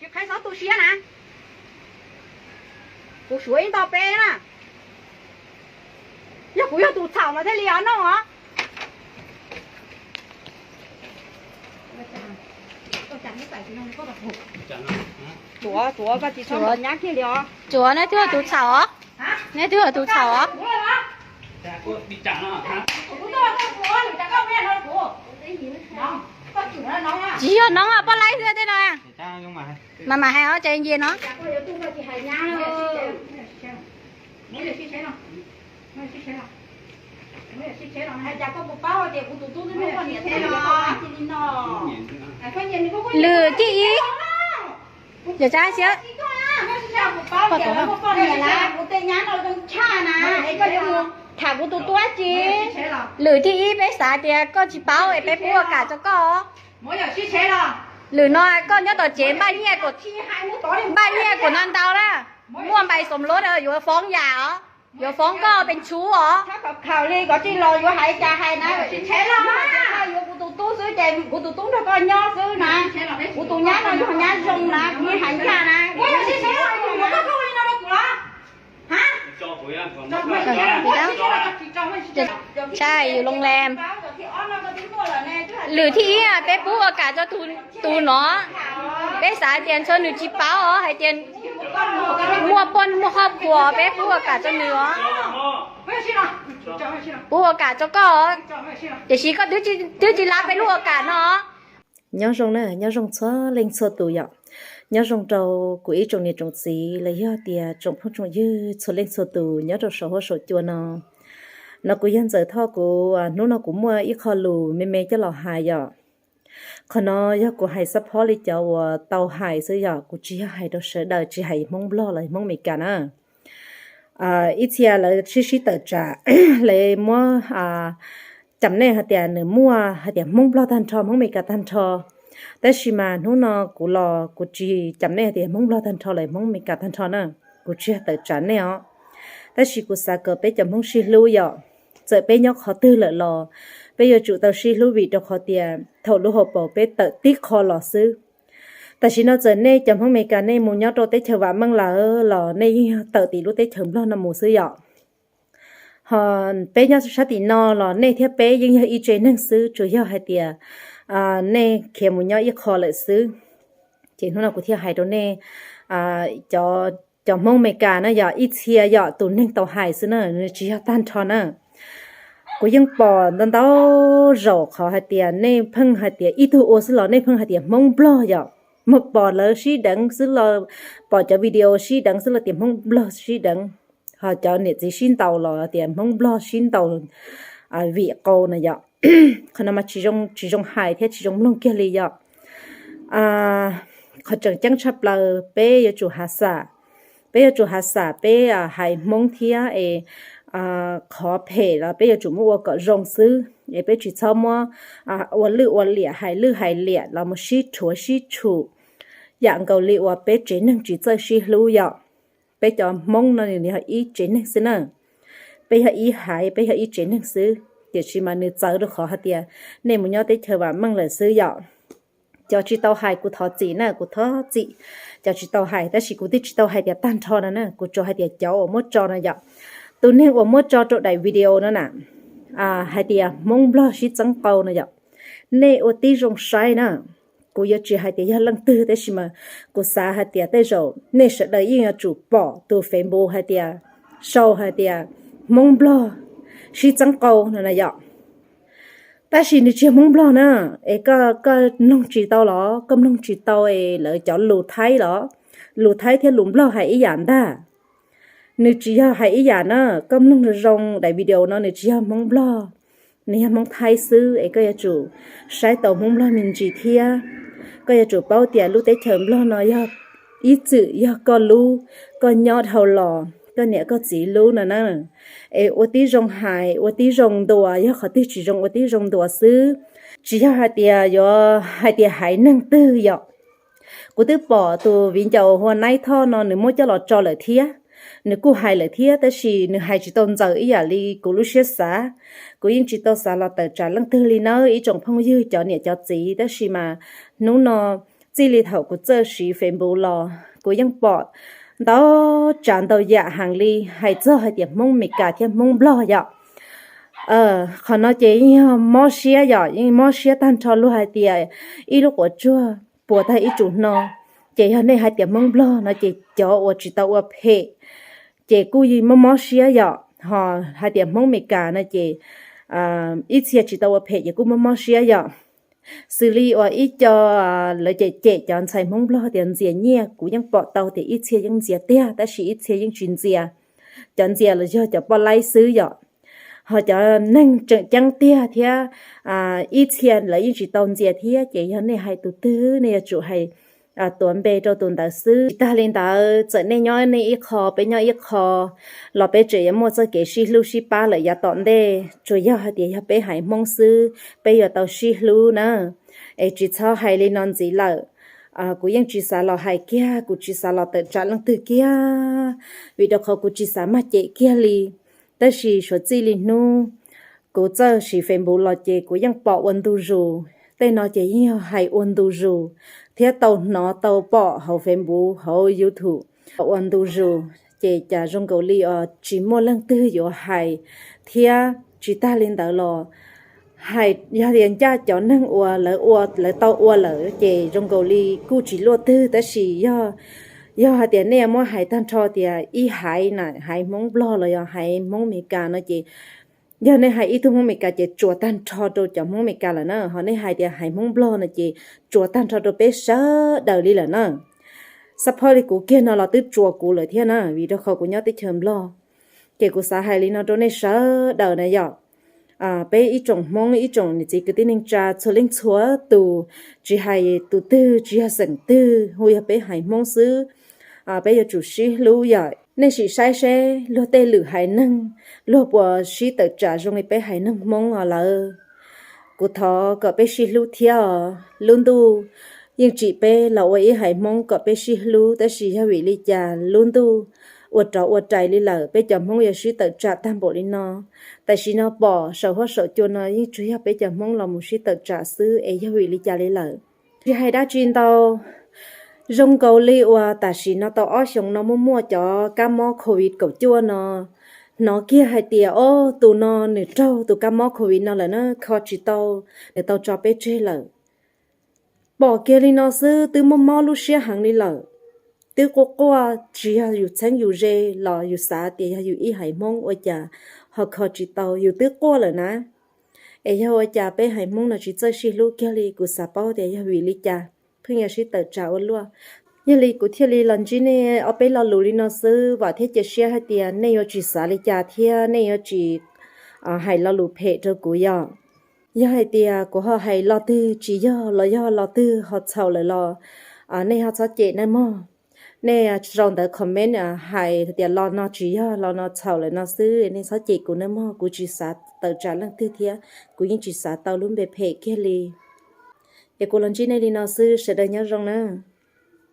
Tsis qhib xov tu siab na. Kuv suav ib nto peb na. Yog kuv yog tus txhaum mas thiaj li ho noj os. Tuav, tuav koj tsis txhob nyab kiag li os. Tuav, neb twb yog tus txhaum os. Neb twb yog tus txhaum os. Tsis yog noov, poj laib xwb tej no. Mas mam hais os, ces nce no. Lwm thib ib. Yog tsav xwb. Tham kuv tus tub ci. Lwm thib ib peb xav tias koj tsis paub es peb pub ua kam rau koj. Lwm no koj nyob tom tsev npaj nyiaj, npaj nyiaj kuv ntau ntau na. Muaj npais xoom luab yuav foob yam os, yuav foob koj pes tshuv os. Khaum li koj tsis los yuav hais cas hais na. Yuav kuv tus tub xwb ces kuv tus tub nrog koj nyob xwb na. Kuv tus nyab no yog nyab zoo na, kuv yeej hais ncaj na. Tshaj yus loo le. Lwm thib ib peb pub ua kam rau tus no. Peb xav tias ntshe nws tsis paub os, hais tias muaj poj muaj hoj puas peb pub ua kam rau nws os. Pub ua kam rau koj os, tiam sis koj twb tsis lav peb lub ua kam no. Nyob zoo na, nyob zoo txhua leej txhua tus yom. Nyob zoo rau kuv ib tsoom niam tsoom txiv los yog tias tsoom phooj tsoom ywg txhua leej txhua tus nyob rau saum huab saum cua no. No kuv yog Ntxawm Thoj, kuv hnub no kuv muaj ib qho lus me me coj los hais yom. Qhov no yog kuv hais xab phob li cov uas tau hais xwb yom, kuv tsis yog hais rau sawv daws, tsis hais Hmoob Nplog los Hmoob Amelikas na. Ib txhia lawv sib sib tawm tsam, lawv muab cam nej hais tias nws muaj hais tias Hmoob Nplog tag nrho, Hmoob Amelikas tag nrho. Tab sis mas hnub no kuv los kuv tsis cam nej hais tias Hmoob Nplog tag nrho los Hmoob Amelikas tag nrho na, kuv tsis yog tawm tsam nej os. Tab sis kuv xav kom peb cov Hmoob sib hlub yom, txawm peb nyob qhov twg lawm los peb yuav tsum tau sib hlub vim rau qhov tias thaum lub hauv paus peb tawm tib qho los xwb. Tam sim no txawm nej cov Hmoob Amelikas nej mus nyob rau teb chaws vam meej lawm los nej yeej yog tawm tim lub teb chaws Nplog no mus xwb yom. Ho peb nyob sab tim no los nej thiab peb yeej yog ib tsev neeg xwb, tsuas yog hais tias nej khiav mus nyob ib qho lawm xwb. Ces hnub no kuv thiaj hais rau nej, cov, cov Hmoob Amelikas na yom, ib txhia yom tus neeg tau hais xwb na, nws tsis yog tag nrho na. Kuv yeej pom ntau ntau zaus qhov hais tias nej pheej hais tias ib tug ua xwb los nej pheej hais tias Hmoob Nplog yom. Mus pom lawv sib deev xwb los, pom cov video sib deev xwb los tias Hmoob Nplog sib deev. Ho cov niam txiv sib ntaus los tias Hmoob Nplog sib ntaus vim qau na yom. Qhov no mas tsis zoo, tsis zoo hais thiab tsis zoo mloog kiag li yom. Qhov tseem ceeb tshaj plaws peb yuav tsum hav xam, peb yuav tsum hav xam peb haiv Hmoob thiab es qhov phem los peb yuav tsum muab ua kom zoo xwb es peb tsis txhob muab ua lwj ua liam, hais lwj hais liam los mus sib rhuav sib tshum yam nkaus li uas peb tsev neeg tsis txawj sib hlub yom. Peb cov Hmoob no nws yog ib tsev neeg xwb na, peb yog ib haiv, peb yog ib tsev neeg xwb, tiam sis mas nws txawv rau qhov hais tias nej mus nyob teb chaws vam meej lawm xwb yom. Cov tsis tau hais kuv thov txim na, kuv thov txim cov tsis tau hais, tab sis kuv twb tsis tau hais tias tag nrho no na, kuv tsuas hais tias cov uas muab tso no yom. Tus neeg uas muab tso rau daim video no na, hais tias Hmoob Nplog sib txeeb qau no yom. Nej ua tib zoo saib na, kuv yuav tsis hais tias yog leej twg, tab sis mas kuv xav hais tias tej zaum nej sawv daws yeej yuav tsum pom tus Facebook hais tias, sau hais tias Hmoob Nplog sib txeeb qau no na yom. Tab sis nws tsis yog Hmoob Nplog na, es koj, koj mloog tsis tau los? Koj mloog tsis tau es lawv cov lus Thaib los? Lus Thaib thiab lus Nplog hais ib yam ntag. Nws tsis yog hais ib yam na, koj mloog zoo zoo daim video no, nws tsis yog Hmoob Nplog, nws yog Hmoob Thaib xwb es koj yuav tsum saib tau Hmoob Nplog me ntsis thiab. Koj yuav tsum paub tias lub teb chaws Nplog no yog ib txwm yog koj lub, koj nyob dhau los koj niam koj txiv lub no na. Es ua tib zoo hais, ua tib zoo ntuas, yog qhov twg tsis zoo ua tib zoo ntuas xwb, tsis yog hais tias yuav hais tias haiv neeg twg yom. Kuv twb pom tus viv ncaus Hua Naib Thoj no nws muab coj los tso lawm thiab, nws kuj hais lawm thiab, tab sis nws hais tsis tau ntxaws ib yam li kuv lub siab xav. Kuv yeej tsis tau xav los tawm tsam leej twg li nawb ib tsoom phooj ywg cov niam cov txiv, tab sis mas hnub no Txij li thaum kuv txawj siv Facebook los kuv yeej pom ntau tsav ntau yam heev li hais txog hais tias Hmoob Meskas thiab Hmoob Nplog yom. Qhov no ces yeej yog mob siab yom, yeej mob siab tag nrho luag hais tias ib lub quav tsuag puas tag ib tsu hno. Ces yog nej hais tias Hmoob Nplog no ces cov uas tsis tau ua phem, ces kuj mob mob siab yom, ho hais tias Hmoob Meskas no ces ib txhia tsis tau ua phem ces kuj mob mob siab yom. Xws li uas ib co lawv cem cem cov ntxhais Hmoob Nplog tias ntxias nyiaj, kuv yeej pom tau tias ib txhia yeej ntxias tiag tab sis ib txhia yeej tsis ntxias. Cov ntxias los yog cov poj laib xwb yom. Ho cov neeg tseem ceeb tiag thiab ib txhia lawv yeej tsis tau ntxias thiab, ces yog nej hais tus twg nej yuav tsum hais tuav npe rau tus ntawd xwb. Tsis tag li ntawd, txawm nej nyob nej ib qho peb nyob ib qho los peb tseem yuav muaj txoj kev sib hlub sib pab lawm yav tom ntej, tsuas yog hais tias yog peb haiv Hmoob xwb peb yuav tau sib hlub na. Es tsis txhob hais li no ntxiv lawm. Kuv yeej tsis xav los hais kiag, kuv tsis xav los tawm tsam leej twg kiag, vim rau qhov kuv tsis xav maj cem kiag li. Tab sis suav txij li hnub kuv txawj siv Facebook los ces kuv yeej pom ua ntu zus. Tej no ces yeej yog hais ua ntu zus thiab tau hnov tau pom hauv Facebook hauv YouTube ua ntu zus, ces cas zoo nkaus li tsis muaj leej twg yuav hais. Thiab tsis tag li ntawd los hais yog tias ncaj cov neeg uas lawv ua lawv tau ua lawm ces zoo nkaus li kuj tsis luaj twg, tab sis yog, yog hais tias nej muab hais tag nrho tias ib haiv na, haiv Hmoob Nplog los yog haiv Hmoob Meskas no ces yog nej hais ib tug Hmoob Meskas ces tsuas tag nrho rau cov Hmoob Meskas lawm na, ho nej hais tias haiv Hmoob Nplog no ces tsuas tag nrho rau peb sawv daws li lawm na. Xab phob li kuv kiag no los twb tsuas kuv lawm thiab na, vim rau qhov kuv nyob teb chaws Nplog. Ces kuv xav hais li no rau nej sawv daws na yom. Peb ib tsoom Hmoob ib tsoom niam txiv kwv tij neej tsa txhua leej txhua tus, tsis hais tus twg tsis yog xeem twg, hu yog peb haiv Hmoob xwb, peb yuav tsum sib hlub yom. Nej sim saib seb luag tej lwm haiv neeg luag puas sib tawm tsam zoo li peb haiv neeg Hmoob os lawm. Kuv thov kom peb sib hlub thiab os. Lub ntuj yeej tsim peb los ua ib haiv Hmoob kom peb sib hlub, tab sis yog vim li cas lub ntuj ua rov ua rais li lawm peb cov Hmoob yuav sib tawm tsam tag npaum li no. Tam sim no pom saum huab saum cua no yeej tsuas yog peb cov Hmoob los mus sib tawm tsam xwb es yog vim li cas li lawm? Tsis hais dab tsi ntau, zoo nkaus li uas tam sim no tau ob xyoos no muaj muaj cov kab mob covid kaum cuaj no, hnov kiag hais tias o, tus no nws raug tus kab mob covid no lawm na, kho tsis tau, nws tau tso peb tseg lawm. Pom kiag li no xwb twb mob mob lub siab heev li lawm. Twb quaj quaj, tsis yog yus txheeb yus ze los yus xav tias yog yus ib haiv Hmoob ua cas ho kho tsis tau, yus twb quaj lawm na. Es yog ua cas peb haiv Hmoob no tsis txawj sib hlub kiag li? Kuv xav paub tias yog vim li cas pheej yuav sib tawm tsam ua luaj. Yog li kuv thiaj li los ntsib nej ob peb lo lus li no xwb, vam thiab cia siab hais tias nej yuav tsis xav li cas thiab nej yuav tsis hais lo lus phem rau kuv yom. Yog hais tias kuv ho hais lo twg tsis yog los yog lo twg ho txhaum lawm los nej ho txhob cem nawb mog. Nej sau ntawv comment hais tias lo no tsis yog, lo no txhaum lawm no xwb, nej txhob cem kuv nawb mog. Kuv tsis xav tawm tsam leej twg thiab kuv yeej tsis xav tau lub npe phem kiag li. Ces kuv los ntsib nej li no xwb, sawv daws nyob zoo na.